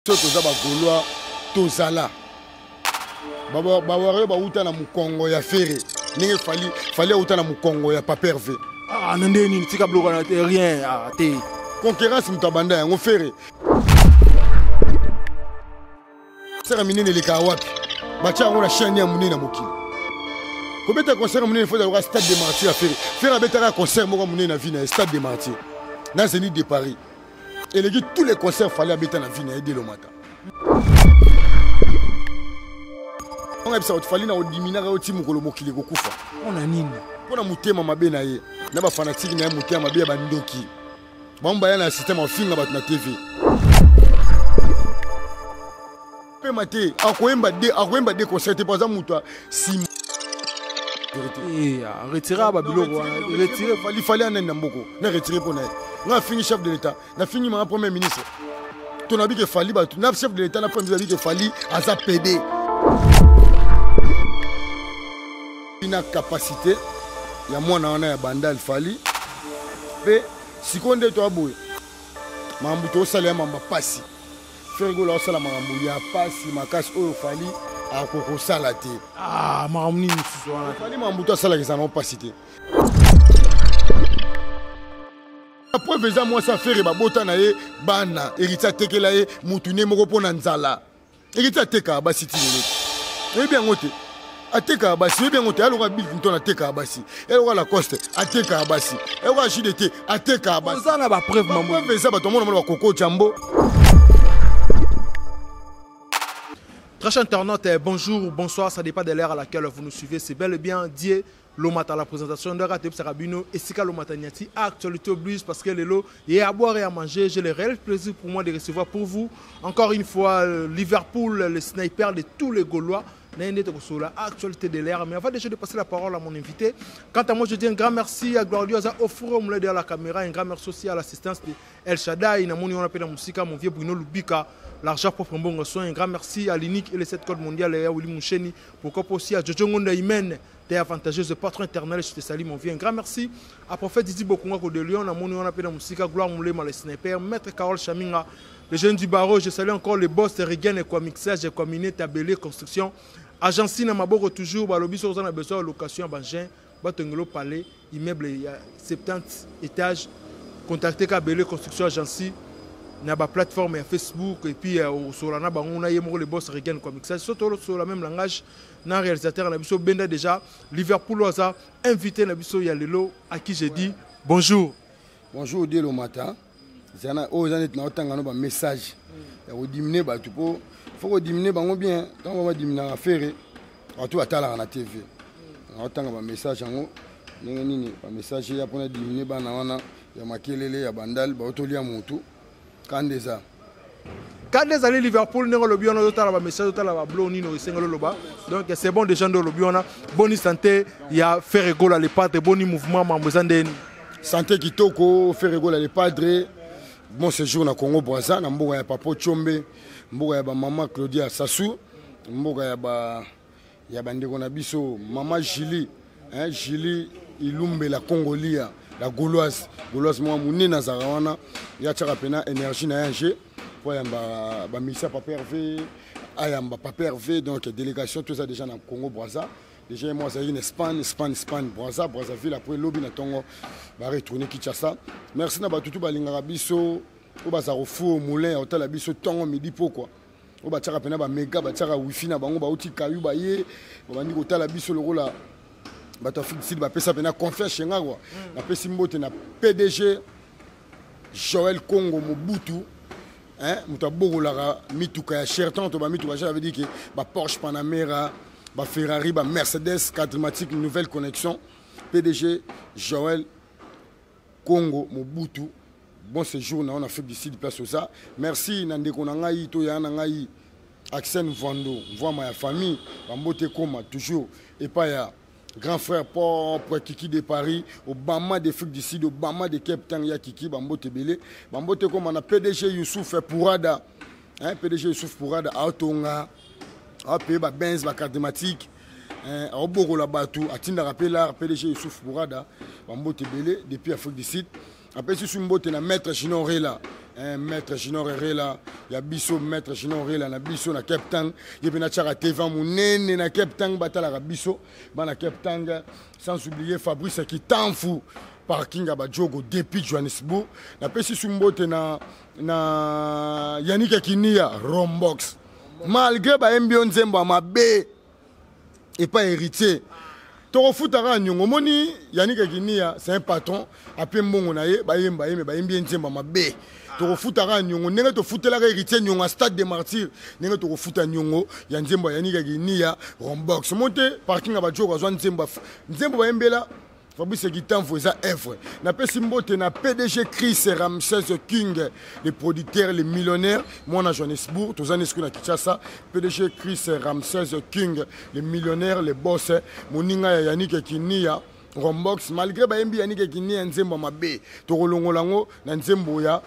Biso toza ba gaulois tozala ba warrior bawuta na mukongo ya Ferre ndenge Fally Fally awuta na mukongo ya Papa Hervé. Ah na ndenge nini tika biloko na te rien ah te. Concurrence moto abanda yango Ferre. Concert minene elekaka wapi? Batia yango na chaîne ya monene na mokili. Kobeta concert monene faut ezalaka stade de martyr ya Ferre. Ferre abetaka concert moko monene na vie na ye stade de martyr na Zénith de Paris. Eleki tous les concerts fallait abeta na vie na ye delomata. Nga bisa fallait na odiminaka yo ti mokolo mokili ekokufa. Mpo na nini? Mpo na motema mabe na ye na ba fanatique na ye motema mabe ya bandoki. Bango baya na système afinga bato na TV. Pema te akoyemba de akoyemba de concert te po aza moto ya nsima. Eh, retire ba biloko wana retire fali fali anani na mboko na retire mpo na ye nga afingi chef de l'état nafingi mama premier ministre to nabi ke fali bato na chef de l'état na premier ministre ke fali aza pede na capacité ya mwana wana ya bandal fali mpe sikoyo nde toya boye makambo tosala ya mamba pasi Ferre Gola asala makambo ya pasi makasi oyo Fally akokosala te. Ah, makambo nini mosusu wana? Fally makambo to asalaka eza nango pasi te. Preuve eza mwasi ya Ferre babota na ye bana, Héritier atekela ye mutu ne moko mpo na nzala. Héritier atekaka basi ti lelo. Oyebi yango te? Atekaka basi, oyebi yango te? Aloka Bill Clinton atekaka basi, aloka Lacoste atekaka basi, aloka JDT atekaka basi. Oza na ba preuve mamo. Preuve eza bato mona mona ba koko jambo. Très chers internautes, bonjour, bonsoir, ça dépend de l'heure à laquelle vous nous suivez. C'est bel et bien Dieu Lomata la présentation de Raté Sarabino et Sika Lomata Niati, actualité oblige parce que lelo et à boire et à manger. J'ai le réel plaisir pour moi de recevoir pour vous encore une fois Liverpool, le sniper de tous les Gaulois. La actualité de l'air. Mais avant déjà de passer la parole à mon invité, quant à moi, je dis un grand merci à Gloriosa Ofuro Moulé derrière la caméra, un grand merci aussi à l'assistance de El Shaddai, Namoni, on appelle la musique, mon vieux Bruno Lubika, l'argent propre Mbongo Soin, un grand merci à l'Unique et les 7 codes mondiaux, et à Willy Moucheni, pourquoi pas aussi à Jojo Ngonda Imen, t'es avantageuse, patron éternel, je te salue mon vieux. Un grand merci à prophète Didi Bokunga de Lyon, Namoni, on appelle la musique, Gloire Moulé, le sniper, maître Carole Chaminga, le jeune du barreau, je salue encore le boss Regan et quoi mixage, et quoi miné, tabellé, construction. Agence na maboko toujours, balobi so na besoin location bangin, batongelo palais, immeuble il y a 70 étages. Contactez Kabele construction agence na ba plateforme ya Facebook et puis au sur na bango na yemoko le boss Regan quoi mixage surtout sur la même langage na réalisateur na biso benda déjà Liverpool aza invité na biso ya lelo à qui j'ai dit bonjour. Bonjour Dieu matin. Zana oyo eza neti naotanga no ba message ya kodimine bato mpo fo kodimine bango bien ntango badiminaka fere bato batalaka na tv naotanga ba message yango ndenge nini ba message ya mpona dimine bana wana ya makelele ya bandal baotolia motu kanda eza kanda ezali Liverpool ndenge olobi wana ozotala ba message ozotala ba blo nini esengeli oloba donc c'est bon déjà nde olobi wana boni santé ya Ferre Gola le padre boni mouvement mambo eza ndeni santé kitoko Ferre Gola le padre bon séjour na Congo Brazza na mboka ya Papo Tshombe mboka ya ba mama Claudia Sassou mboka ya ba ya bandeko na biso mama Julie hein, Julie Ilumbe la Congolia la Gauloise Gauloise mwa munene azalaka wana ya tiaka pena énergie na ye jeu po ayamba ba Missa Papa Hervé ayamba Papa Hervé donc délégation tout ça déjà na Congo Brazza déjà moi azalaki na Espagne Espagne Espagne Brazza Brazzaville après lobi na tongo ba retourner Kinshasa merci na batutu balingaka biso oyo bazala kofu moulin ya kotala biso ntongo midi pokwa oyo batiaka mpena bamega batiaka wifi na bango bauti kayu baye babandi kotala biso lokola bato ya Afrique du Sud bapesa mpena confiance chez nga kwa napesi mbote na PDG Joël Congo Mobutu hein, moto abokolaka mituka ya cher ntango to bamituka cher veut dire que ba Porsche Panamera ba Ferrari ba Mercedes Cadmatic nouvelle connexion PDG Joël Congo Mobutu bon séjour na en Afrique du Sud place oza merci na ndeko na ngai to ya na ngai Axel Mvando mvwama ya famille bambote koma toujours epai ya grand frère propre Kiki de Paris Obama d'Afrique du Sud Obama de Cape Town ya Kiki bambote belé bambote koma na PDG Youssouf Pourada hein, PDG Youssouf Pourada aotonga apaye ba Benz ba cardematique aobokola bato atindaka mpe lar PDG Youssouf Pourada bambote belé depuis Afrique du Sud apesi su mbote na maître Junior Rela. Eh, maître Junior Rela ya biso maître Junior Rela na biso na Cape Town ye mpe natiaka teva monene na Cape Town batalaka biso bana Cape Town sans oublier Fabrice Kitamfu parking ya bajogo depuis Johannesburg napesi su mbote na, na Yannick Kinia Rombox malgré bayembi yo nzembo ya mabe epai héritier tokofuta kaka niongo omoni yannick kinia c'est un patron ape mbongo na ye bayemba ye me bayembi ye nzemba mabe tokofuta kaka niongo ndenge tofutelaka héritier niongo ya stade de martyr ndenge tokofuta niongo ya nzembo ya yannick kinia rombox omoni te parking ya bajoko azwa nzembo nzembo bayembela Fabrice Gitamvo eza œuvre. Napesi mbote na PDG Chris Ramsès King, le producteur, le millionnaire, moi na Johannesburg, tozani sku na Kinshasa. PDG Chris Ramsès King, le millionnaire, le boss, moninga ya Yannick Kinia. Rombox malgré bayembi Yannick Kinia nzembo mabe tokolongola yango na nzembo ya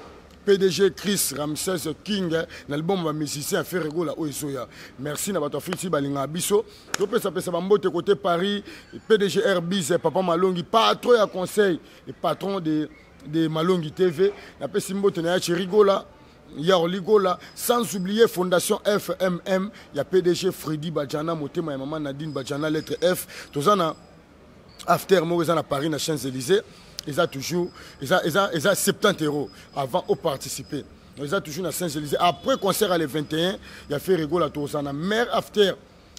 PDG Chris Ramsès King na album ba musicien ya Ferre Gola oyo ezoya. Merci na bato ya Afrique balingaka biso. Topesa pesa ba mbote côté Paris, PDG Airbus Papa Malongi, patron ya conseil et patron de de Malongi TV. Napesi mbote na ya Thierry Gola. ya Oligola, sans oublier Fondation FMM, ya PDG Freddy Badjana, motema ya maman Nadine Badjana, lettre F. Tozana after moko eza na Paris na Champs-Élysées, eza toujours eza eza eza 70 euros avant au participer. Eza toujours na Champs-Élysées après concert à le 21 ya Ferre Gola tozana mère after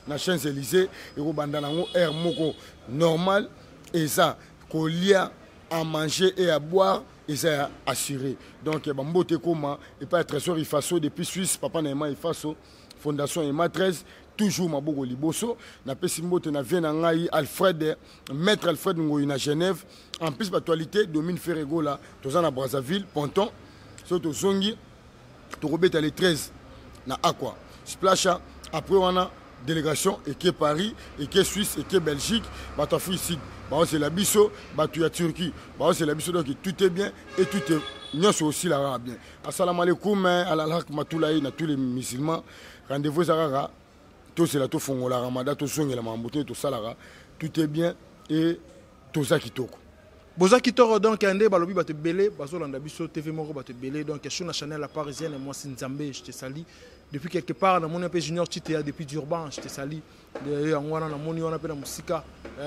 na Champs-Élysées ekobanda nango air moko normal eza kolia à manger et à boire eza ya assuré. Donc bambote ekoma epai ya Trésor Ifaso depuis Suisse, papa na Ema Ifaso, Fondation Ema 13 toujours maboko liboso. Napesi mbote na vie na ngai Alfred, maître Alfred Ngoyi na Genève. En plus actualité domine Ferre Gola toza na Brazzaville Ponton so tozongi tokobeta le 13 na Aqua Splasha. Après wana délégation eke Paris, eke Suisse, eke Belgique, bato Afrique Sud baozela biso, bato ya Turquie baozela biso. Donc tout est bien et tout est nyonso osilaka bien. Assalamu alaikum alalak matulaye na tous les musulmans. Rendez-vous eza kaka tozela tofongola Ramadan, tozongela makambo te tosalaka. Tout est bien et toza kitoko. Boza kitoko. Donc nde balobi bato ebele bazolanda biso TV moko, bato ebele. Donc sur na chanel la parisienne, mwasi Nzambe, je te salue depuis quelque part. Namoni mpe Junior Chitea depuis Durban, je te salue. Yango wana namoni wana mpe na mosika.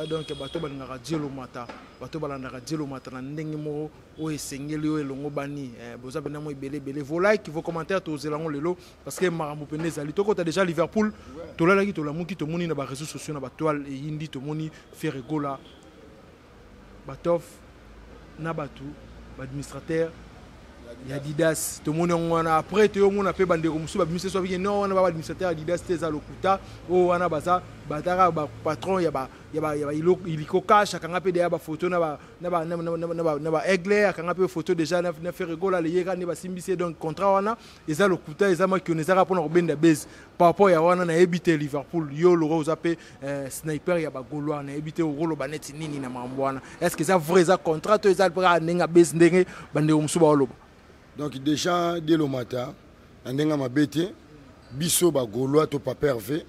Donc bato balingaka Dielo Mata, bato balandaka Dielo Mata na ndenge moko oyo esengeli, oyo elongo bani. Boza mpena mo ebele ebele. Vos like, vos commentaires, tozela yango lelo parce que makambo pene ezali. Tokota déjà Liverpool. Tolalaki, tolamuki, tomoni na baréseaux sociaux, na batoile eyindi, tomoni Ferre Gola, batof na bato baadministrateur ya Adidas, tomoni yango wana. Après toyomona mpe bandeko mosusu babimisi so babiki non, wana ba baadministrateur ya Adidas te, eza lokuta. Oyo wana baza bataka bapatron ya Illico Cash. Akanga mpe deya bafoto na baaigle, akanga mpe photo déjà na Ferre Gola leyeka nde basimbisi ye. Donc contrat wana eza lokuta, eza makiona, ezaka mpona kobenda base par rapport ya wana. Nayebi te Liverpool, yo loko oza mpe sniper ya bagaulois, nayebi te okoloba neti nini na makambo wana. Est ce que eza vrai, eza contrat to eza kaka ndenge ya base, ndenge bandeko mosusu baoloba? Donc déjà Delomata na ndenge mabe te, biso bagaulois to papa Hervé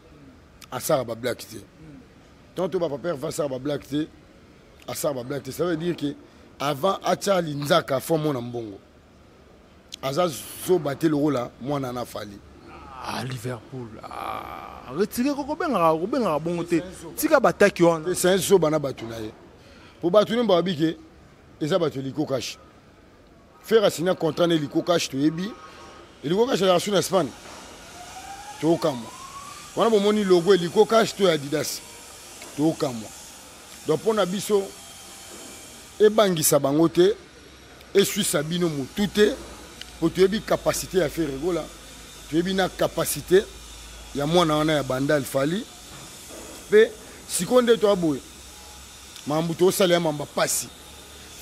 asala bablague te. Tant to bapapa Hervé asala bablague te, asala bablague te, ça veut dire que avant atia linzaka fo mona mbongo, aza zoba te lokola mwana na Fally. Ah, Liverpool, ah, retire koko kobengaka bongo te, tika bataki wana. C'est un zoba na bato na ye, po bato ne babi ke eza bato Illico Cash. Ferre asigna contrat na Illico Cash, toyebi Illico Cash azalaka su na Espagne, tokamwa wana bomoni logo Illico Cash to ya Adidas, tokamwa. Donc mpo na biso ebangisa bango te, eswisa bino motu te, po toyebi capacité ya Ferre Gola, toyebi na capacité ya mwana wana ya Bandal Fally. Mpe sikoyo nde toya boye, makambo tosala ya mamba pasi,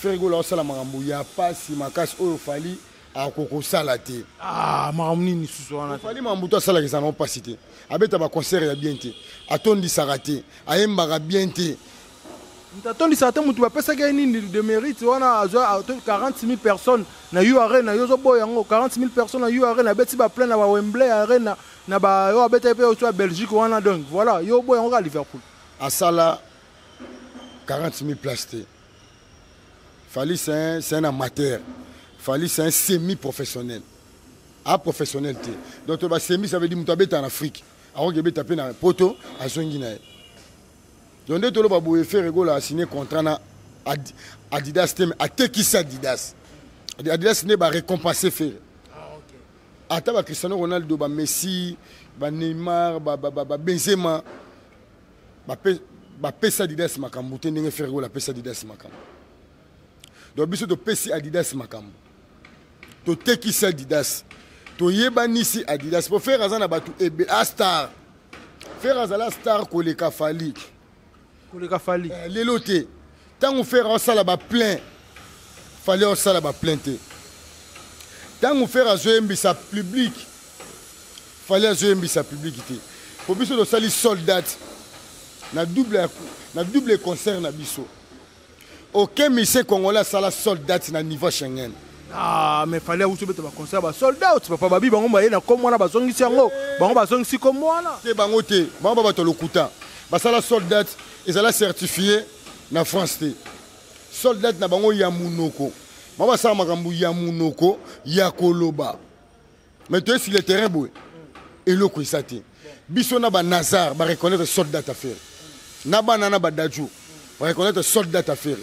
Ferre Gola osala makambo ya pasi makasi oyo Fally akokosala te. Ah, makambo nini susu wana? Fally makambo to asalaka eza nango mpasi te. Abeta baconcert ya bien te, atondisaka te, ayembaka bien te. Moto atondisaka te, moto bapesaki ye nini de mérite wana? Azwa 40 000 personnes na U Arena, yo ozoboya yango. 40 000 personnes na U Arena, abeti baplein na bawembley Arena, na ba oyo abetaki mpe oyo ya Belgique wana. Donc voilà, yo oboya yango kaka Liverpool. Asala 40 000 place te. Fally, c'est un amateur. Fally, c'est un semi professionnel, a professionnel te. Donc to ba semi, ça veut dire moto abeta en Afrique, akoki ebeta mpe na poto, azongi na ye. Donc nde toloba boye, Ferre Gola asigné contrat na Adidas te, mais atekisi Adidas. Adidas nde barécompense Ferre. Ata baCristiano Ronaldo, baMessi, baNeymar, baBenzema bapesa Adidas makambo te ndenge Ferre Gola apesa Adidas makambo. Donc biso topesi Adidas makambo, totekisi Adidas, toyebanisi Adidas, po Ferre aza na bato ebe a star. Ferre azala star koleka Fally. Koleka Fally. Lelo te. Ntango Ferre aosala baplein, Fally aosala baplein te. Ntango Ferre azoyembisa public, Fally azoyembisa public te. Po biso tosali sold out na double concert na biso. Aucun musicien congolais asala sold out na niveau Schengen. Ah, mais Fally awuti obeta baconcert ba sold out. Papa, babi bango baye na kombo wana, bazongisi yango, bango bazongisi kombo wana. Te, bango te. Bango ba bato lokuta. Basala sold out, ezala certifié na France te. Sold out na bango ya munoko, bango basala makambo ya munoko ya koloba, mais toye sur le terrain boye, eloko eza te. Biso na banazar bareconnaître sold out affaire na bana na badaju bareconnaître sold out affaire.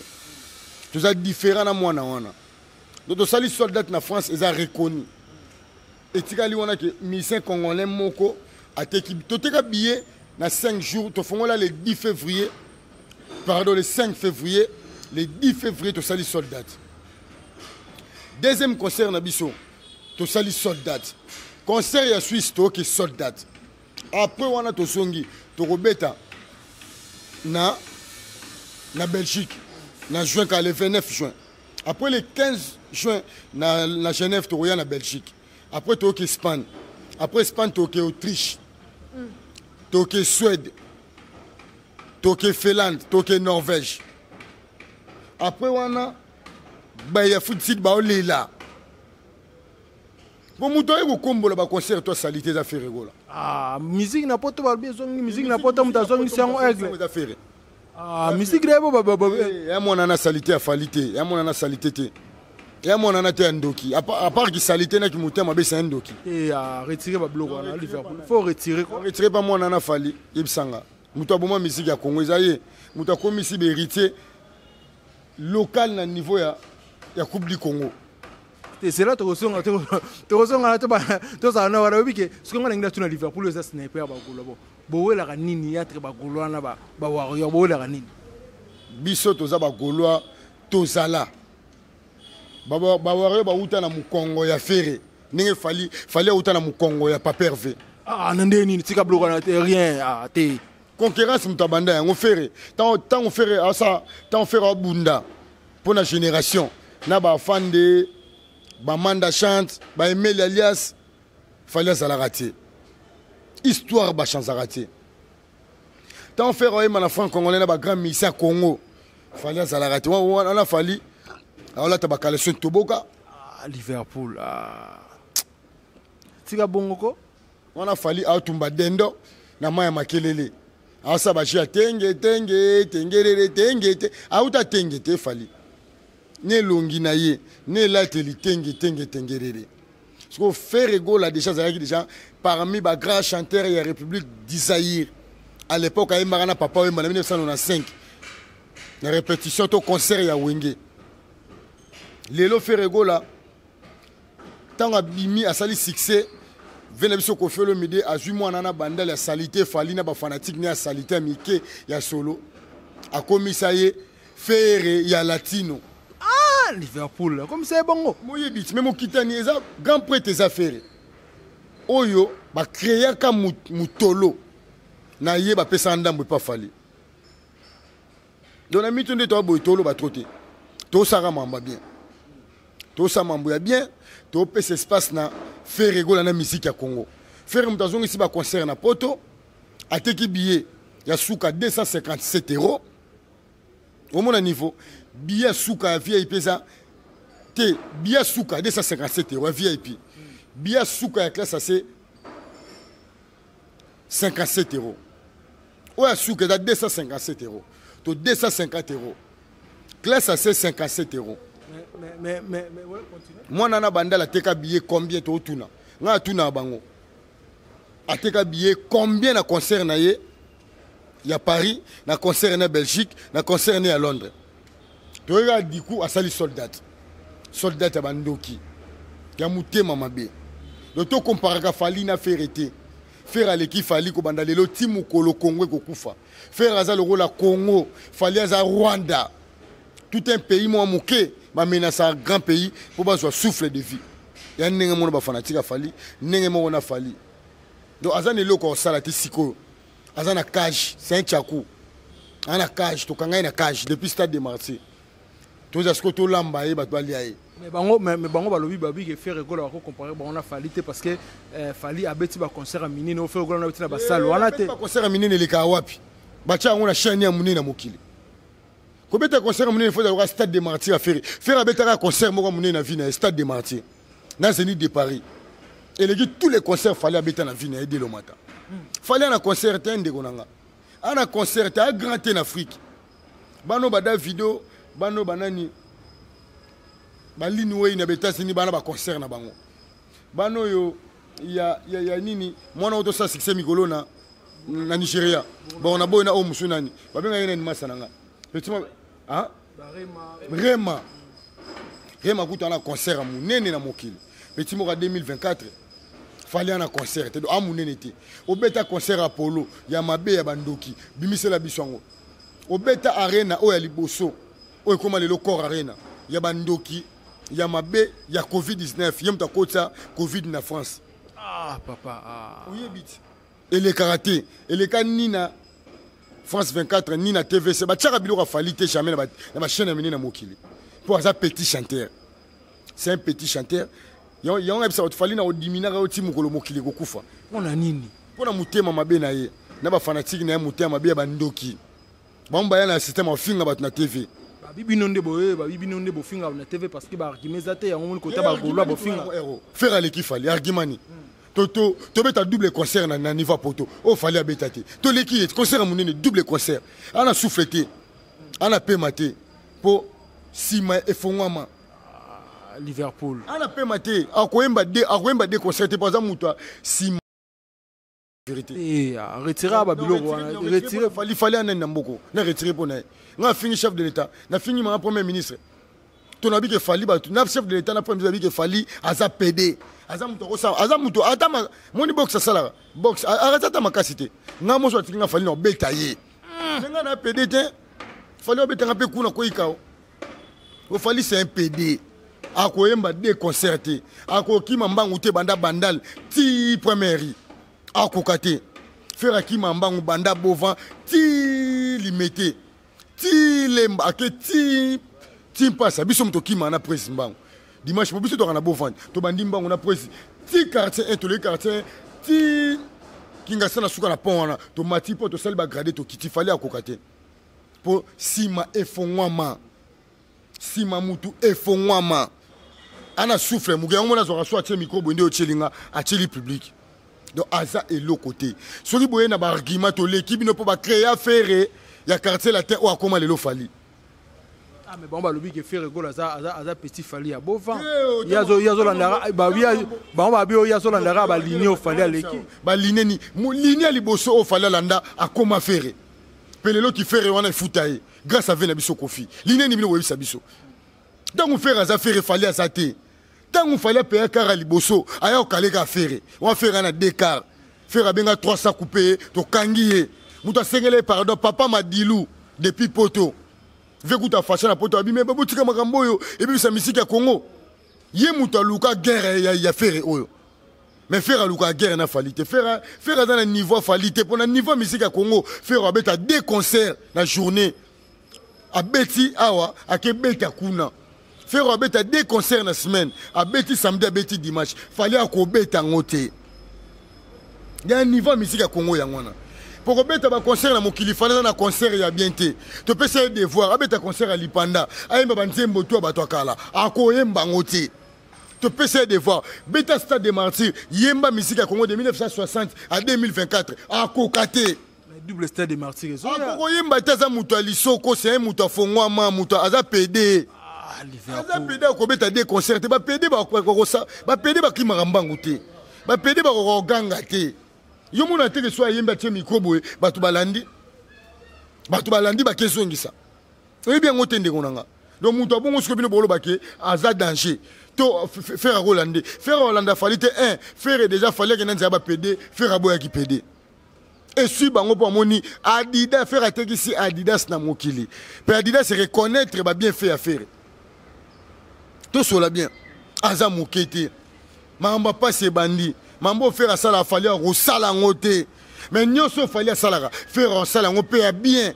Toza différent na mwana wana. Donc tosali sold out na France, eza reconnu. Etikali wana ke musicien congolais moko ateki. Toteka billet na 5 jours. Tofongola le 10 février, pardon, le 5 février. Le 10 février tosali sold out. Deuxième concert na biso, tosali sold out. Concert ya Suisse, toyoki sold out. Après wana tozongi, tokobeta na Belgique na juin ka le 29 juin. Après le 15 juin na Genève, tokoya na Belgique. Après toyoki Espagne. Après Espagne, toyoki Autriche, toyoki Suède, toyoki Finlande, toyoki Norvège. Après wana baya Afrique baolela po moto aye kokombola baconcert to asali te, eza Ferre Gola. Ah, musique na poto, balobi ezongi. Musique na poto, moto azongisi yango, Aigle. Eza Ferre. Ah, musique na ye bo. Ya mwana na sali te, afali te. Ya mwana na sali te te, ya mwana na te, ya ndoki. À part kisali te, naki motema abesa ya ndoki. Te, retirer babiloko wana. Liverpool, faut retirer quoi. Retire pa mwana na Fally. Yebisanga, moto aboma musique ya Congo eza ye. Moto akomisi bahéritier local na niveau ya Coupe du Congo. Te, c'est tokozonga, tokozonga, tozala na wana. Oyebi ke soki ngo nalingi natuna, Liverpool eza sniper ya bagaulois. Bo bowelaka nini entre bagaulois wana, bawarrior? Bowelaka nini? Biso toza bagaulois, tozala bawarrior. Bauta na mokongo ya Ferre, ndenge Fally, Fally auta na mokongo ya Paper V. Ah, na ndenge nini? Tika biloko wana te, rien. Ah, te. Concurrence, moto abanda yango Ferre. Ntango Ferre asa, ntango Ferre abunda mpo na génération na bafande, bamanda chante, baemeli alias, Fally azalaka te. Histoire bachanzaka te. Ntango Ferre oyemba na franc congolais na bagrand musicien ya Congo, Fally azalaka te wana. Fally aolata bacaleçon toboka. Ah, Liverpool, ah. Tika bongo ko. Wana Fally aotumba dendo na mai ya makelele, aosala baji ya tenge tenge tengerere tenge te. Auta tenge te. Fally na elongi na ye na elateli tenge tenge tengerere. Siko Ferre Gola déjà azalaki déjà parmi bagrand chanteur ya République du Zaïre à l'époque. Ayembaka na Papa Oyemba na 1995 na répétition to concert ya Wenge. Lelo Ferre Gola, ntango abimi, asali succès ve na biso, Koffi Olomide azwi mwana na bandale ya salité Fally na bafanatike ne ya salité ya mike ya solo, akomisa ye Ferre ya Latino. Ah, Liverpool, akomisa ye bongo. Moyebi ti me mokitani eza grand prêtre, eza Ferre oyo bakreaka mutolo na ye, bapesaka ndambo epa Fally. Donc na mito nde toya boye, toloba trop te. Tosaka mambo ya bien, tosala mambo ya bien, topesa espace na Ferre Gola na musique ya Congo. Ferre moto azongisi baconcert na poto, ateki billet ya suka 257 euros. Omona niveau billet ya suka ya VIP eza te. Billet ya suka 257 euros ya VIP, billet ya suka ya classe AC 57 euros, oyo ya suka eza 257 euros to 250 euros, classe AC 57 euros. Mwana na Bandal ateka billet combien? Totuna, ngai atuna bango, ateka billet combien na concert na ye ya Paris, na concert na Belgique, na concert na ya Londres? Toyeka diku asali soldat, soldat ya bandoki ya motema mabe. Donc tokomparaka Fally na Ferre te. Ferre aleki Fally kobanda lelo ti mokolo Congo ekokufa. Ferre aza lokola Congo, Fally aza Rwanda, tout un pays mwa moke bamenasa grand pays mpo bazwa souffle de vie ya ndenge moko na bafanatike ya Fally, ndenge moko na Fally. Donc aza na eloko akosala te. Sikoyo aza na cage, c'est un tchaku, aza na cage, tokanga ye na cage depuis Stade de Martyr. Toza sikoyo tolamba ye, bato balia ye. Mais bango balobi, babi ke Ferre Gola bakocompare bango na Fally te, parce que Fally abeti baconcert ya minene, o Ferre Gola na abeti na basale wana te. Baconcert ya minene elekaka wapi? Batia yango na chaîne ya monene na mokili. Kobeta concert ya monene, faut ezalaka Stade de Martyr ya Ferre. Ferre abetaka concert moko ya monene na vie na ye, Stade de Martyr na Zénith de Paris, eleki tous les concerts Fally abeta na vie na ye. Delomata, Fally ana concert te, ndeko na nga, ana concert te, agrand te na Afrique. Bano bada video, bano banani, balini wei na baÉtats-Unis, bana baconcert na bango, bana oyo ya nini, mwana oyo tosala succès mikolo na Nigeria, bon, na boyi na oyo mosu nani babengaki ye nani, masa na nga petit ah? Rema. Rema kutu ana concert ya monene na mokili, petit moko ya 2024. Fally ana concert te, a monene te. Obeta concert ya polo ya mabe ya bandoki, bimisela biso yango. Obeta Arena oyo ya liboso, oyo ekóma lelo Accor Arena, ya bandoki ya mabe ya COVID-19, ye moto akotisa COVID na France. Ah papa, ah. Oyebi ti elekaka te, eleka ni na France 24 ni na TVC. Batiaka biloko ya Fally te, jamais na bachaîne ya minene na mokili, mpo aza petit chanteur, c'est un petit chanteur. Yango ayebisa bato, Fally na odiminaka yo ti mokolo mokili ekokufa. Mpo na nini? Mpo na motema mabe na ye na bafanatike na ye, motema mabe ya bandoki. Bango baya na système afinga bato na TV. Babi bino nde boye, babi bino nde bofinga na TV parce que baargument eza te. Yango moni kota bagaulois bofinga. Ferre aleki Fally, argument ni? Tobeta double concert na niveau ya poto oyo Fally abeta te, toleki ye. Concert ya monene, double concert, ana souffle te, ana pema te, mpo nsima efongwama. Liverpool. Ana pema te, akoyemba de concert te, mpo aza moto ya nsima, vérité. Eh, retire babiloko wana, retire. Fally, Fally anani na mboko na retire mpo na ye? Nga afingi chef de l'État, nafingi mama premier ministre, to nabi ke Fally, bato na chef de l'État na premier ministre, nabi ke Fally aza PD, aza moto akosala, aza moto ata moni boxe, asalaka boxe, arrête ata makasi te. Nga moso atiki nga Fally na obeta ye, me nga na PD te. Fally obetanga mpe kuna koyika o. Fally, c'est un PD, akoyemba de concert te, akokima mbangu te banda Bandal ti première, akoka te. Ferre akima mbangu banda Bovan ti Limete ti Lemba, ake ti mpasa. Biso moto okima na presse mbangu dimanche, po biso toka na Bovandi, tobandi mbangu na presse ti quartier 1, toleki quartier 1 ti Kingasa, na suka na pont wana tomati mpo tosali bagrade, tokiti. Fally akoka te, mpo nsima efongwama, nsima mutu efongwama, ana souffle moke. Yango mona azwaka so atie micro boye nde otielinga, atieli public. Donc aza eloko te. Soki boye na baargument, toleki bino, mpo bacréa Ferre ya Quartier Latin oyo akóma lelo Fally. Ah, mais bango balobi ke Ferre Gola aza petit Fally ya Bovan. Ye azolandaka, bango babi oyo azolandaka baline oyo Fally aleki. Baline ni ligne ya liboso oyo Fally alanda, akóma Ferre, mpe lelo ki Ferre wana efuta ye grâce ave na biso Kofi. Ligne ni bino boyebisa biso? Ntango Ferre aza Ferre, Fally aza te. Ntango Fally apeya car ya liboso, aya kokaleka Ferre wa. Ferre ana deux car, Ferre abenga 300 coupe ye, tokangi ye. Moto asengeli ye pardon, papa Madilu depuis poto ve kuta fasha na poto, abimi botika makambo oyo ebebisa misiki ya Congo. Ye moto aluka guerre ya Ferre oyo, mais Ferre aluka guerre na Fally te. Ferre, Ferre aza na niveau Fally te. Mpo na niveau ya misiki ya Congo, Ferre abeta deux concerts na journée, abeti awa, akebeta kuna. Ferre abeta deux concerts na semaine, abeti samedi, abeti dimanche. Fally akobeta yango te ya niveau ya misiki ya Congo. Yango wana po kobeta baconcert na mokili, Fally aza na concert ya bien te. Topesa ye devoir, abeta concert ya lipanda, ayemba banzembo to ya bato ya kala, akoyemba yango te. Topesa ye devoir, beta Stade de Martyr, yemba misiki ya Congo de 1960 à 2024, akoka te. Double Stade de Martyr. Akokoyemba te, aza moto ya lisoko, c'est moto afongwama, moto aza PD. Aza pédé akobeta de concert te. Bapédé bapédé bakimaka mbangu te, bapédé bakoka koganga te. Yo mona teke so ayembi, atie micro boye, bato balandi, bato balandi, bakezongisa. Oyebi yango te, ndeko na nga. Donc moto abongo, soki bino boloba ke aza danger to Ferre akolande, Ferre olanda Fally te. 1 Ferre déjà, Fally akenda nzela bapédé, Ferre aboyaki pédé, esui bango mpo amoni Adidas. Ferre atekisi Adidas na mokili, mpe Adidas reconnaître babienfait ya Ferre. Tosola bien, aza moke te. Makambo apasi ebandi, mambo Ferre asala, Fally akosala yango te. Mais nyonso Fally asalaka, Ferre asala yango mpe ya bien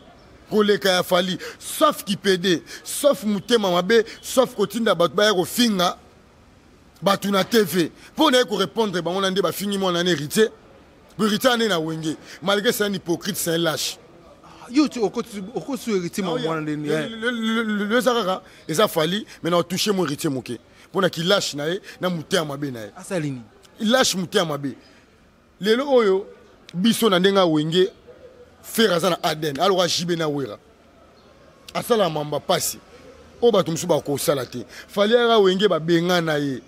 koleka ya Fally, sauf kipédé, sauf motema mabe, sauf kotinda bato baya kofinga bato na TV mpo na ye korépondre bango na nde bafingi mwana na Héritier. Héritier ane na Wenge, malgré c'est un hypocrite, c'est un lâche. Yo ti okoti Héritier ma mwana ndeni? Lo eza kaka eza Fally, mais na otouche mo Héritier moke mpona kilâche na ye na motema mabe na ye. Asali nini? Lâche, motema mabe. Lelo oyo biso na ndenge awenge, Ferre aza na ADN aloka jibe na Wera, asalaka mamba pasi oyo bato mosusu bakosala te. Fally aka Wenge, babenga na ye,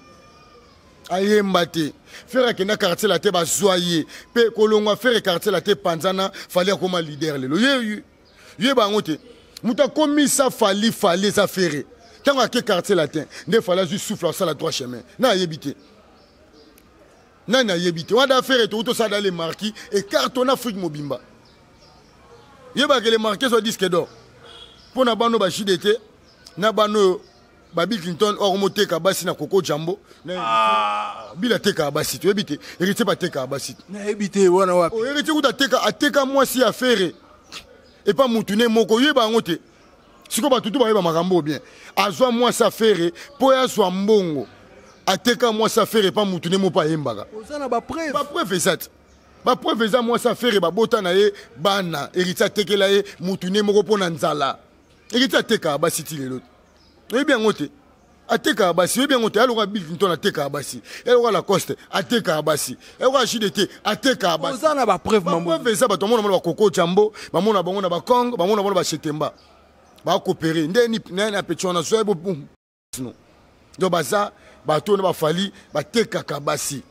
ayemba te. Ferre akenda Quartier Latin, bazwa ye mpe kolongwa. Ferre Quartier Latin panzana, Fally akoma leader lelo. Ye yeba yango te, moto akomisa Fally Fally eza Ferre. Ntango ake Quartier Latin nde Fally azwi souffle, asala droit chemin. Na ayebi te, nani ayebi te wana? Ferre tokuti tosala da le marquis ecartonne Afrique mobimba. Yebaka le marquis ezwa disque d'or mpo na bano bashide te, na bano oyo babi Clinton oyo akomoteka basi na Koko Jambo. Bila atekaka basi, toyebi te. Héritier batekaka basi. Nayebi te, wana wapi? Héritier kuta ateka, ateka mwasi ya Ferre epa mutu ne moko. Oyeba yango te. Sikoyo bato tu bayeba makambo bien. Azwa mwasi ya Ferre mpo azwa mbongo, ateka mwasi ya Ferre epa mutu ne moko ayembaka. Oza na bapreuve? Bapreuve eza te, bapreuve eza mwasi ya Ferre, babota na ye bana. Héritier atekela ye mutu ne moko mpo na nzala. Héritier atekaka basi ti lelo, oyebi yango te. Atekaka basi, oyebi yango te. Aloka Bill Clinton atekaka basi, eloka Lacoste atekaka basi, eloka JDT atekaka basi. Oza na bapreuve? Bapreuve eza. Bato bamona, bamona bakoko Jambo, bamona bango na Bakongo, bamona bango na Bashetemba bakopere nde nani apeti wana zwa ye. Donc baza bato oyo na baFally batekaka basi.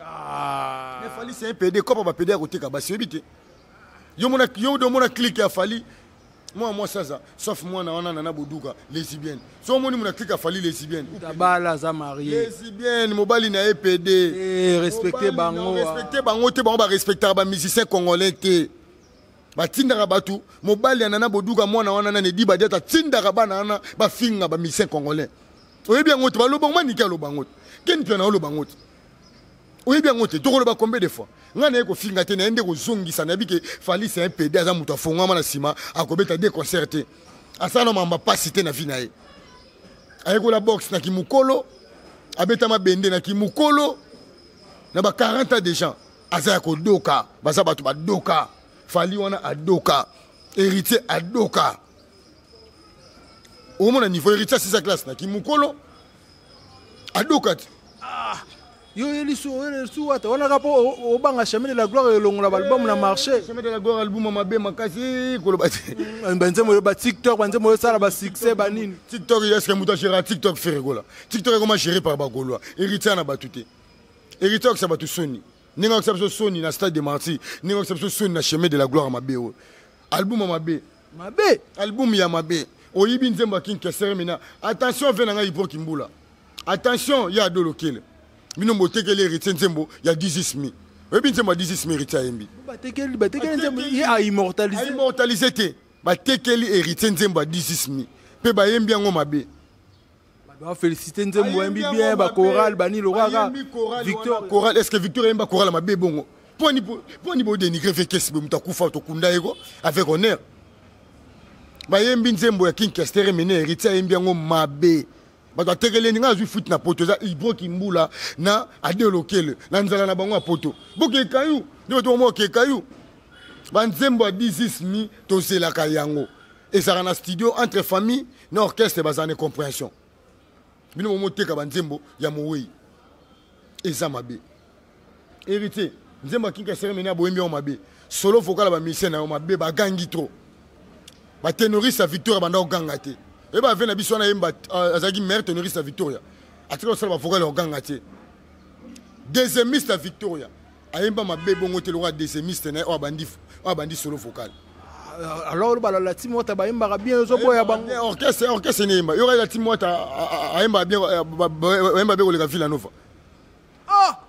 Mais Fally, c'est un pédé. Kopa bapédé ya koteka basi, oyebi te. Yo omona clique ya Fally, mwana mwasi aza sauf mwana wana Nana Boduka, lesbienne. So omoni mona clique ya Fally, lesbienne. Tabala aza marié. Lesbienne, mobali na ye pédé. Respecte bango. Respecte bango te. Bango barespectaka bamusicien congolais te. Batindaka bato, mobali ya Nana Boduka, mwana wana nani, Edi Badiata, atindaka bana wana bafinga bamusicien congolais. Oyebi yango te. Balobango maniki, aloba yango te. Keni mpe na oloba yango te, oyebi yango te. Tokoloba combien de fois? Ngai naye kofinga te, naye nde kozongisa. Nayebi ke Fally, c'est un pédé. Aza moto afongwama na nsima, akobeta de concert te, asala na mamba pasi te na vie na ye. Ayekola boxe na kimokolo, abeta mabende na kimokolo na ba 40 ans déjà. Aza ya kodoka, baza bato badoka. Fally wana adoka, Héritier adoka. Omona niveau Héritier asisa classe na kimokolo, adoka te. Yo oyeli su wata wana kaka mpo obanga Chemin de la Gloire elongola baalbum na marché. Chemin de la Gloire, album mabe makasi, koloba te. Banzembo oyo baTikTok, banzembo oyo osala basuccès banini. TikTok, est-ce moto agéra TikTok? Ferre Gola, TikTok ekoma géré par Bagaulois. Héritier na bato te. Héritier akisa bato soni, ndenge akisa biso soni na Stade de Martyr, ndenge akisa biso soni na Chemin de la Gloire mabe oyo, album ya mabe. Mabe. Album ya mabe. Oyibi nzembo ya King Kester. Mina attention ve na ngai Ipoki Mbula, attention ya Adolokele. Bino botekeli Héritier nzembo ya 18 mi. Oyebi nzembo ya 18 mi Héritier ayembi? Batekeli nzembo, ye aimmortalise. Aimmortalise te. Batekeli Héritier nzembo ya 18 mi mpe bayembi yango mabe. Bafélicité nzembo, oyembi bien, bachoral bani lokaka Victor. Choral, est ce que Victor ayemba choral mabe bongo? Mponi bodénigre vekesi boye? Moto akufa, tokunda ye ko avec honneur. Bayembi nzembo ya King Kester Mene, Héritier ayembi yango mabe. Bato atekeleni ngai azwi futi na poto, eza Ibroki Mbula na Adelokele na nzala na bango ya poto. Bokekayu nde bato bango okekayu banzembo ya 16 mi. Tozelaka yango ezalaka na studio entre famille na orchestre, bazala na compréhension. Bino bomoteka banzembo ya mowei, eza mabe. Héritier, nzembo ya King Kester Mene, aboyembi yango mabe. Solo vocal ya bamusicien na yo mabe, bagangi trop. Baténoriste ya Victoire banda koganga te. Oyeba ave na biso wana yemba, azalaki meilleur tenoriste ya Victoria. Atikala kosala bavocal ya koganga te. Deuxièmiste ya Victoria ayemba mabe bongo te lokola deuxièmiste na ye oyo abandi solo vocal. Alors oloba la team Wata bayembaka bien, ozoboya bango. Orchestre neyemba yoka la team Wata ayemba bien, bayemba bien koleka Villa Nova. Ah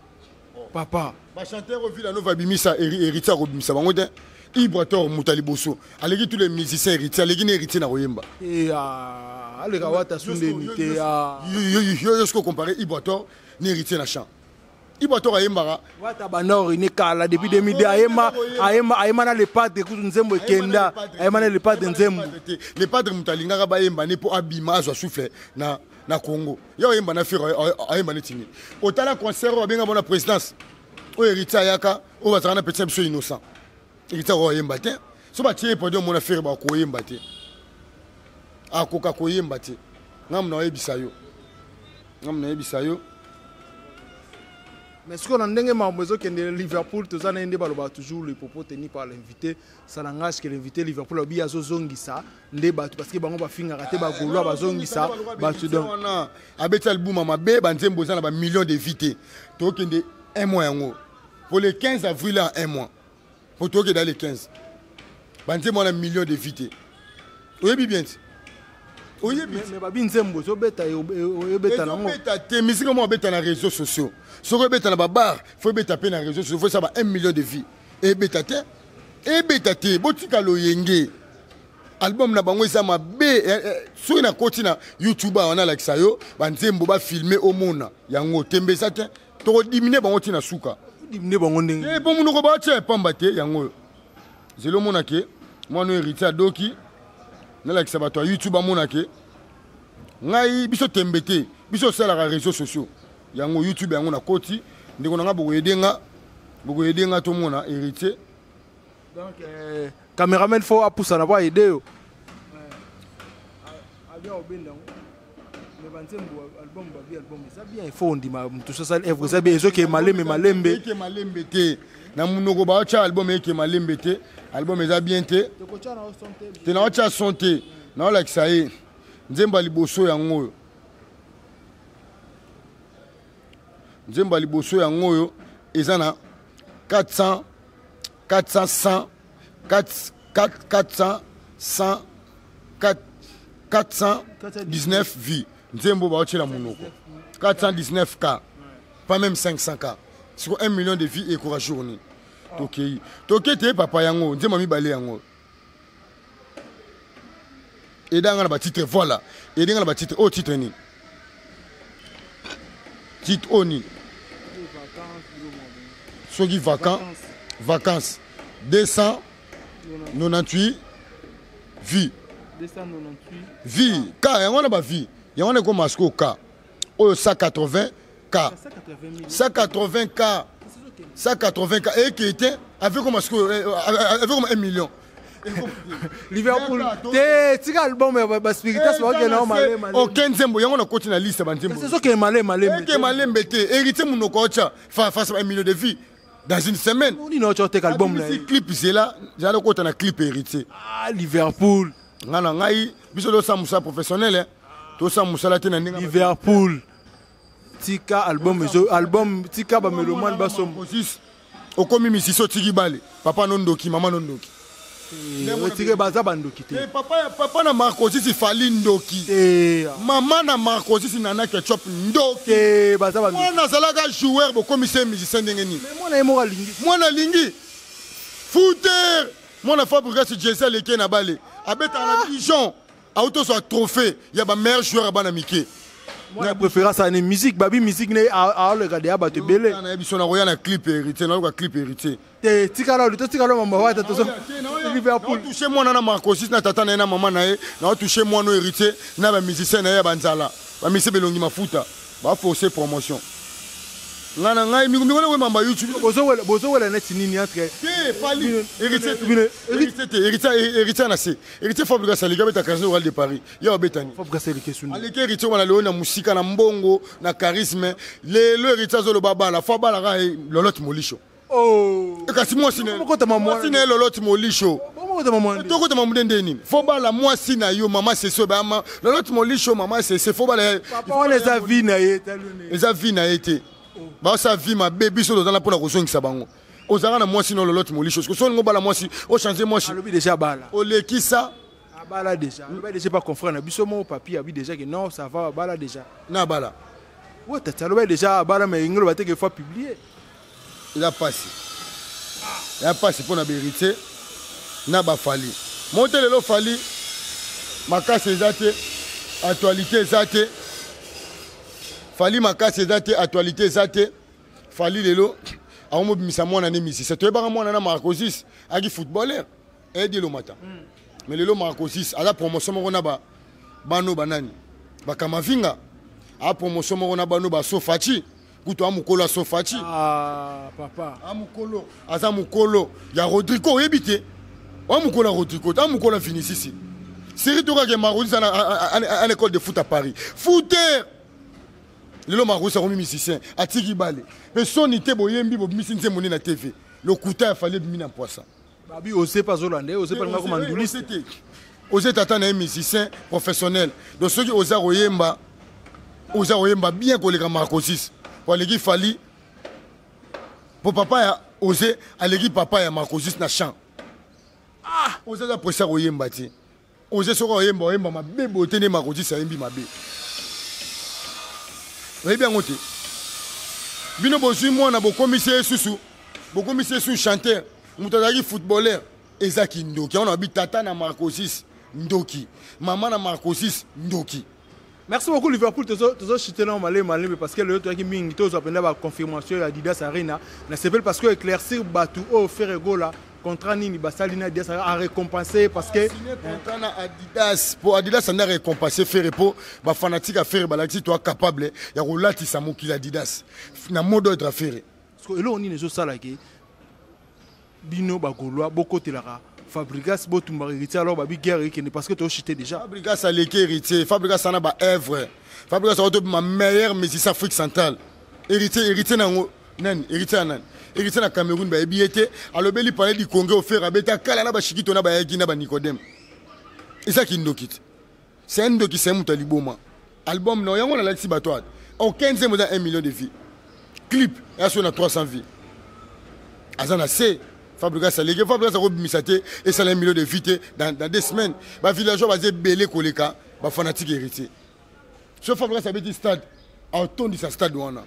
papa, bachanteur oyo Villa Nova abimisa, Héritier akobimisa bango te. Ibrator moto ya liboso aleki tous les musiciens. Héritier aleki na Héritier na koyemba. Aleka Wata sundeni te. Yo soki ocompare Ibrator na Héritier na chant, Ibrator ayembaka. Wata banda orine kala, depuis 2002 ayemba, ayemba, ayemba na Le Padre kutu nzembo ekenda, ayemba na Le Padre nzembo. Le Padre moto alingaka bayemba ne mpo abima, azwa souffle na Congo. Ye oyemba na Ferre, ayemba neti nini? Otala concert oyo babenga bona présidence oyo Héritier ayaka, oyo bazalaka na petit na biso Innocent. Héritier akoka koyemba te. So batie ye podium, omona Ferre bakoyemba te, akoka koyemba te. Ngamu na oyebisa yo, ngamu nayebisa yo. Mais sikoyo na ndenge makambo ezokende, Liverpool toza na ye nde balobaka toujours: le propos tenu par l'invité, ça n'engage que l'invité. Liverpool alobi azozongisa nde bato parce que bango bafingaka te, bagaulois bazongisa bato, donc wana abeti album mabe, banzembo eza na bamillion de vues te. Tokende un mois yango pour le 15 avril, en un mois po tokende le 15, banzembo wana million de vues te. Oyebi bien ti oyebi. Mais babi nzembo ezobeta, ebeta nango. Ezobeta te. Misike moko abeta na réseaux sociaux, soki obeta na babar, faut ebeta mpe na réseaux sociaux, faut esala ba 1 million de vues. Ebeta te, ebeta te. Botika loyenge, album na bango eza mabe. Soki nakoti na YouTube awa, nalakisa yo banzembo bafilme, omona yango, tembe eza te. Tokodimine bango ntina suka. Dimine bango ndenge? Po monoko batia epamba te. Yango oyo zela, omona ke mwana oyo Héritier adoki. Nalakisa bato ya YouTube, amona ke ngai biso tembe te, biso osalaka réseaux sociaux yango, YouTube yango. Nakoti, ndeko na nga, bokoyede nga, bokoyede nga, tomona Héritier. Donc cameraman faut apusana po aide yo abia obenda yango. Mais banzembo, album, babi album eza bien, il faut ondima moto so asali œuvre eza bien, ezokee malembe malembe. Eke malembe te. Na monoko baotya album eke malembe te, album eza bien te. Tokotya na son te. Te, naotya son te, naolakisa ye nzembo ya liboso yango oyo. Nzembo ya liboso yango oyo eza na 400 400 100 4 4 400 100 4 419 vues. Nzembo baotiela monoko 419 K, pas même 500 K. Siko 1 million de vues ekoka journée. Tokei, toke te papa. Yango nzembo ya mibale yango edanga na batitre. Voilà, edenga na batitre oyo. Titre nini? Titre oyo nini? Soki vacance, 298 vues. 298 vues K, yango wana bavues yango wana ekoma sikoyo K oyo 180 K, 180 K, 180 K ekei te. Avec koma sikoyo, avec koma 1 million. Liverpool te, tika album ya baspiritas, bakokende yango malema. Ok, nzembo yango nakoti na liste banzembo. Ezokende malema malembe. Eke malembe te. Héritier monoko otya face à 1 million de vues dans une semaine. Nini otya oteka album na ye? Clip zela, zala kota na clip Héritier. Ah, Liverpool. Ngai na ngai, biso tosala mosala professionnel, tosala mosala te na ndenge. Liverpool, tika album, ezo album, tika bamélomane basomba. Okomi misisi, otiki bale, papa no ndoki, mama no ndoki. Otike baza bandoki te. Papa, papa na Marcosisi Fally ndoki, mama na Marcosisi Nana Ketchup ndoki. Baza bandoki. Mwana azalaka joueur, bokomisi ye musicien ndenge nini? Mwana ye moko alingi. Mwana alingi footer, mwana Fabregas Jesi aleki na bale, abetaka na Dijon, auti ozwa trophée ya bameilleur joueur ya bana mike. Mwana préférence ane musique, babi musique ne aoleka deya bato ebele. Nayebi so nakoya na clip Héritier, nayoka clip Héritier. Te, tikala totikala mama wata tozo Liverpool. Touche mwana na Marcosis na tata na ye na mama na ye, naotouche mwana oyo Héritier na bamusicien na ye ya banzala, bamusicien belongi mafuta, baforce promotion. Ngai na ngai mikolo koyemamba YouTube. Bozowela neti nini entre Te, Fally, Héritier, Héritier te, Héritier, Héritier na se. Héritier Fabregas aleki, abeta Casino Royal de Paris, ye abetani. Fabregas aleki esuni. Aleki Héritier wana lelo na mosika, na mbongo, na charisme. Lelo Héritier azoloba bala fo abalaka Lolote Molisho. Oh. Kasi mwasi na ye Lolote Molisho. Tokota mamunde nde nini? Fo bala mwasi na yo, mama sese bayama loloti molisho, mama sese fo bala. Papa, wana eza vie na ye. Eza vie na ye te, baosala vie mabe. Biso tozala mpona kozongisa bango. Ozalaka na mwasi no loloti molisho, soki olingo bala mwasi, ochange mwasi. Alobi déjà bala. Olekisa. Abala déjà, alobi déjà pas confrère na biso mo papi abi déjà que non, ça va, abala déjà. Na bala. Ouais, tata alobi déjà abala, mais ingelo bateke faut publier. Eza pasi, eza pasi mpo na baHéritier na baFally mo te. Lelo Fally makasi eza te, actualité eza te. Fally makasi eza te, actualité eza te. Fally lelo akomobimisa mwana ne musicien. Toyebaka mwana na Marcosis aki footballeur eyedi elomata, mais lelo Marcosis aza promotion moko na bano banani bakamavinga, aa promotion moko na bano basofaci kutu amokolo asofaci. Ah, papa. Amokolo, aza mokolo ya Rodrigo, oyebi te, oa mokolo ya Rodrigo, a mokolo ya Vinicius. Série tokake Marcosis ana école de foot à Paris, footer. Lelo Marcosis akomi musicien, atiki bale mpe soni te. Boyembi, bobimisi nzembo nde na TV, lokuta ya Fally ebimi na mpwasa. Babi ose pas ozolanda ye, ose palinga koma nduliste. Te, oze tata na ye musicien professionnel. Donc soki oza koyemba, oza koyemba bien koleka Marcosis po aleki Fally, po papa ya oze aleki papa ya Marcosis na champ. Ah, oze aza presa koyemba te. Oze soki oyemba, oyemba mabe boye te nde Marcosis ayembi mabe. Oyebi yango te. Bino bozwi mwana, bokomisi ye susu, bokomisi ye susu chanteur, moto azalaki footballeur. Eza kindoki yango na babi tata na Marcosis ndoki, mama na Marcosis ndoki. Merci beaucoup Liverpool. Tozochite na malemi malemi parce que lelo toyaki mingi, tozwa mpenza baconfirmation ya Adidas Arena na sepele parce que éclaircir bato oyo Ferre Gola, contrat nini basali na Adidas a récompensé parce que contrat na Adidas, po Adidas anda récompensé Ferre, po bafanatique ya Ferre balakisi toa capable ya kolatisa mokili Adidas na mot d'ordre ya Ferre. Eloko nini ezosalaki bino bagaulois bokotelaka Fabregas, botumbaka Héritier, alors babi guerre ekende parce que tochite déjà? Fabregas aleki Héritier. Fabregas ana baœuvre, Fabregas akotobima meilleur musicien Afrique centrale. Héritier, Héritier nango nani? Héritier ya nani? Héritier na Cameroun bayebi ye te. Alobeli palais du Congrès, ofere abeta kala na bashikito na bayaki na banicodème. Eza kindoki te, c'est un ndoki, c'est moto ya liboma. Album na yango nalakisi bato ata aucun nzembo eza 1 million de vues, clip eya so na 300 vues. Aza na se Fabregas aleki. Fabregas akobimisa te esala 1 million de vues te dans 2 semaines. Bavillageois baza ebele koleka bafanatique Héritier. So Fabregas abeti stade, atondisa stade wana.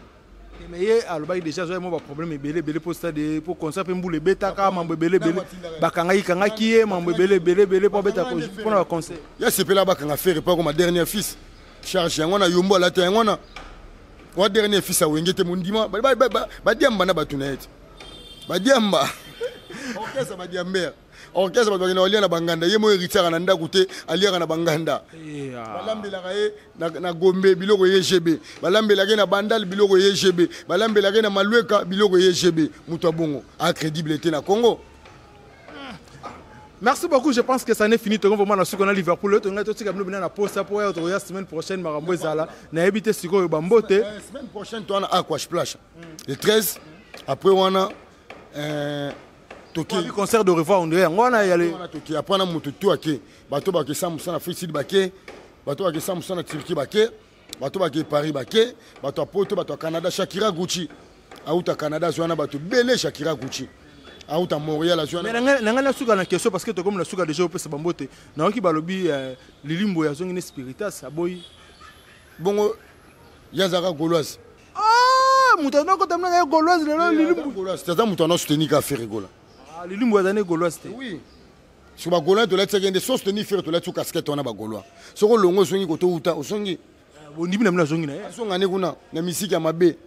Mais ye alobaki déjà azwaki mwa baproblème ebele ebele mpo stade, mpo concert, mpe mbula ebetaka, mambo ebele ebele, bakangaki kangaki ye, mambo ebele ebele ebele mpo abeta mpona baconcert. Ya sepela bakanga Ferre mpo akoma dernier fils. Charge yango wana, yombo alata yango wana wa dernier fils awenge te. Mondima badiamba na bato na ye te, badiamba orchestre, badiambere orchestre, bato bakende kolia na banganda. Ye mo héritier na ndako te, aliaka na banganda. Balambelaka ye na Gombe biloko ye gb, balambelaka ye na Bandal biloko ye gb, balambelaka ye na Malweka biloko ye gb. Moto abongo acrédible te na Congo. Merci beaucoup, je pense que ça n'est fini. Tout vraiment na suko na Liverpool, to ngai to tika bino na posta po ya to ya semaine prochaine makambo ezala. Na yebi te sikoyo bambote. Semaine prochaine to na Aqua Splash. Le 13 après wana toki concert de revoir, on dirait yango wana ya le toki après na moto tu ake bato bake sa musana Afrique Sud, bake bato bake sa musana Turquie, bake bato bake Paris, bake bato ya Poto, bato ya Canada. Shakira Gucci auta Canada azwa na bato bele. Shakira Gucci auta Montréal azwa. Mais na ngai nasuka na question parce que tokomi na suka déjà. Opesa bambote. Nayoki balobi lilimbo azongi ne spiritas aboyi. Bongo ye azalaka gauloise. Ah, moto azokota mna ye gauloise lelo lilimbo. Gauloise, aza moto ana soutenir ka Ferre Gola. Ah, lilimbo aza ne gauloise te. Oui, so bagaulois tolatisaki nde so soutenir Ferre, tolati casquette wana. Bagaulois soki olongo ozongi koto uta ozongi. Bondimi na bino azongi na ye. Azonga nde kuna na misiki ya mabe.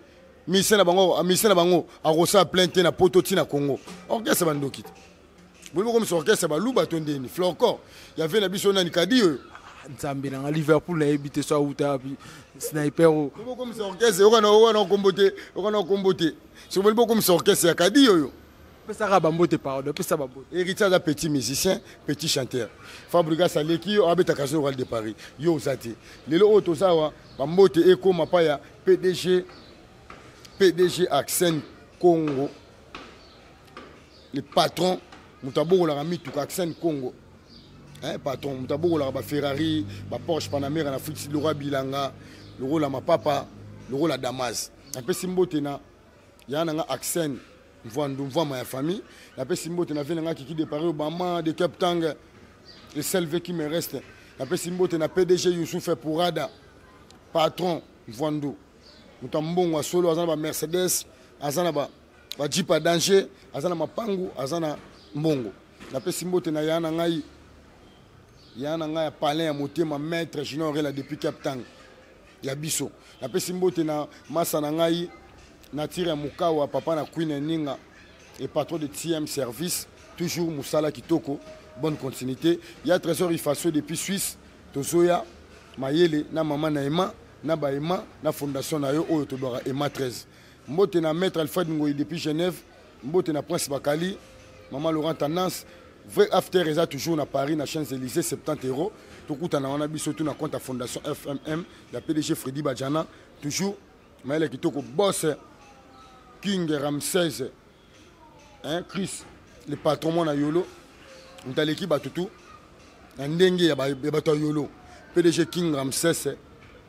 Mise na bango, mise na bango akosala plein te na Poto ntina Congo. Orchestre bandoki te, boyebi bokomisa orchestre baluba to ndeni florcor ya ve na biso nani kadi oyo. Nzambe nanga, Liverpool, nayebi te so auta wapi sniper o. Bokomisa orchestre okana wana okombo te, okana okombo te. Soki boyebi bokomisa orchestre ya kadi oyo. Pesaka bambote, pardon, pesa bambote. Héritier aza petit musicien, petit chanteur. Fabregas aleki yo, abetaka zo Royal de Paris, yo oza te. Lelo oyo toza awa, bambote ekóma pa ya PDG, PDG Accent Congo, le patron. Moto abokolaka mituka Accent Congo. Hein, patron, moto abokolaka ba Ferrari, ba Porsche Panamera na Afrique, lokola bilanga, lokola mapapa, lokola Damas. Napesi mbote na ya na nga Accent Mvwandu Mvwama ya famille. Napesi mbote na vie na nga Kiki de Paris Obama de Cape Town. Le seul vie qui me reste. Napesi mbote na PDG Youssouf Pourada. Patron Mvwandu. Moto ya mbongo ya solo aza na ba Mercedes, aza na ba ba jeep ya danger, aza na mapangu, aza na mbongo. Napesi mbote na ya na ngai ya na ngai ya palin ya motema maître Junior Rela depuis Cape Town ya biso. Napesi mbote na masa na ngai nature ya Mukawa papa na Queen Ninga et patron de TM Service toujours musala kitoko bonne continuité. Ya Trésor Ifaso depuis Suisse tozoya mayele na mama na Emma na ba Emma na fondation na yo oyo tobaka Emma 13. Mbote na maître Alfred Ngoyi depuis Genève, mbote na Prince Bakali, maman Laurent Tendance, vrai after eza toujours na Paris na Champs-Élysées 70 euros. Tokutana wana biso tout na compte ya fondation FMM ya PDG Freddy Badjana, toujours mayele kitoko boss King Ramsès hein, Chris le patron mwana yolo moto aleki bato tu na ndenge ya bato ya yolo PDG King Ramsès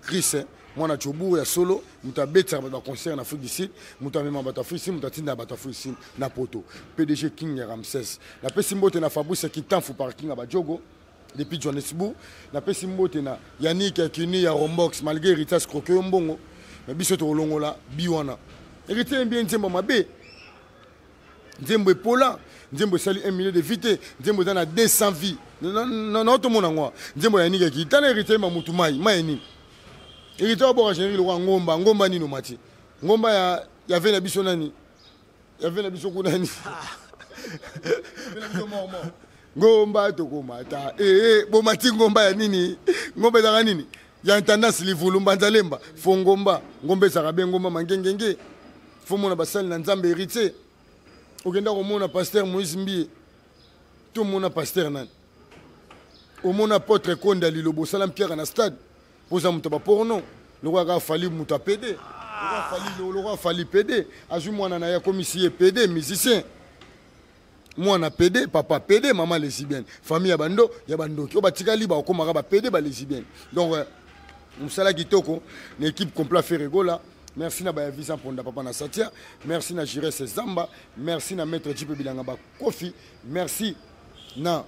Chris mwana Jobourg ya solo moto abetisaka bato baconcert na Afrique du Sud moto amema bato Afrique du Sud moto atindaka bato Afrique du Sud na poto PDG King Ramsès napesi mbote na Fabrice Kitamfu parking ya bajogo depuis Johannesburg napesi mbote na Yannick Akini ya Rombox malgré héritage croqué yo mbongo mais biso tokolongola bi wana héritier bien nzembo mabe nzembo epola nzembo esali 1 million de vie te nzembo eza na 200 vie naotomona yango nzembo ya Yannick Akini tala héritier ma mutu mai mai nini héritier aboka générique lokola ngomba ngomba nini omati ngomba ya ya ve na biso nani ya ve na biso kuna nini ngomba tokomata ee eh, bomati ngomba ya nini ngomba ezalaka nini ya intendance livulu mbanzalemba fo ngomba ngomba ezalaka be ngomba mangengenge fo mona basali na nzambe héritier okenda komona pasteur moïse mbiye to mona pasteur nani omona apôtre konde ya lilobo osala mpiaka na stade mpo oza moto ya baporno lokola kaka fali moto ya pede lokola fali pede azwi mwana na ye akomisi ye pede musicien mwana pede papa pede mama lesbienne famille ya bando ya bandoki oyo batikali bakokomaka ba pede ba lesbienne donc euh, mosala kitoko na équipe complet Ferregola merci na baya visa mponda papa na satia merci na Jires Zamba merci na maître Jipe Bilanga Bakofi merci na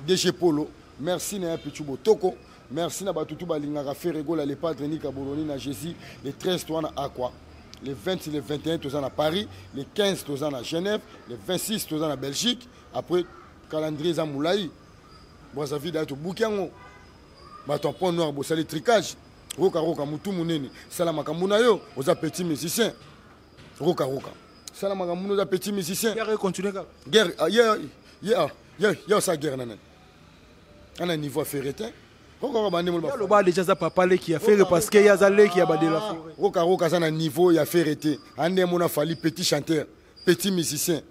DG Polo merci na ya Pichu Botoko merci na bato tu balingaka Ferregola le padre Nika Boloni na Jésus le 13 towana aqua le 20 le 21 toza na Paris le 15 toza na Genève le 26 toza na Belgique après calendrier eza molai Brazzaville daya tobuki yango bato ya point noir bosali tricage roka roka motu monene sala makambo na yo oza petit musicien roka roka sala makambo na oza petit musicien guerre continue kaka guerre ah, ye ye ah, ye ye osala guerre na nani ana niveau ya ferre te roka roka bande molo aloba déjà aza papa leki ya ferre parce que ye aza leki ya badela ah, forêt roka roka aza na niveau ya ferre te ande mona fali petit chanteur petit musicien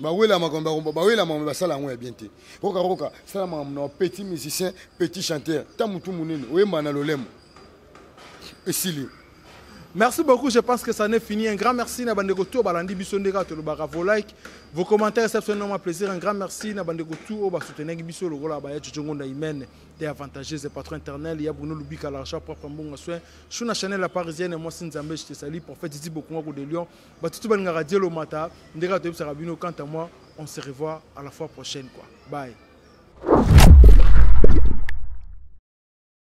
bawela makambo bawela makambo basala yango ya bien te roka roka sala makambo na petit musicien petit chanteur ta motu monene oyemba na lolemo esili Merci beaucoup, je pense que ça n'est fini. Un grand merci na bande tout balandi biso ndeka tolobaka vos likes, vos commentaires, ça fait énormément plaisir. Un grand merci na bande tout ba soutenir biso lokola ba ya Djongo na Imen, te avantageuse patron éternel, ya Bruno Lubika l'argent propre mbongo soin. Shuna Chanel la parisienne, moi Nzambe, je te salue, prophète Didi Bokunga de Lyon. Ba tutu balingaka Dieu mata, ndeka toyebisaka bino quant à moi, on se revoit à la fois prochaine quoi. Bye.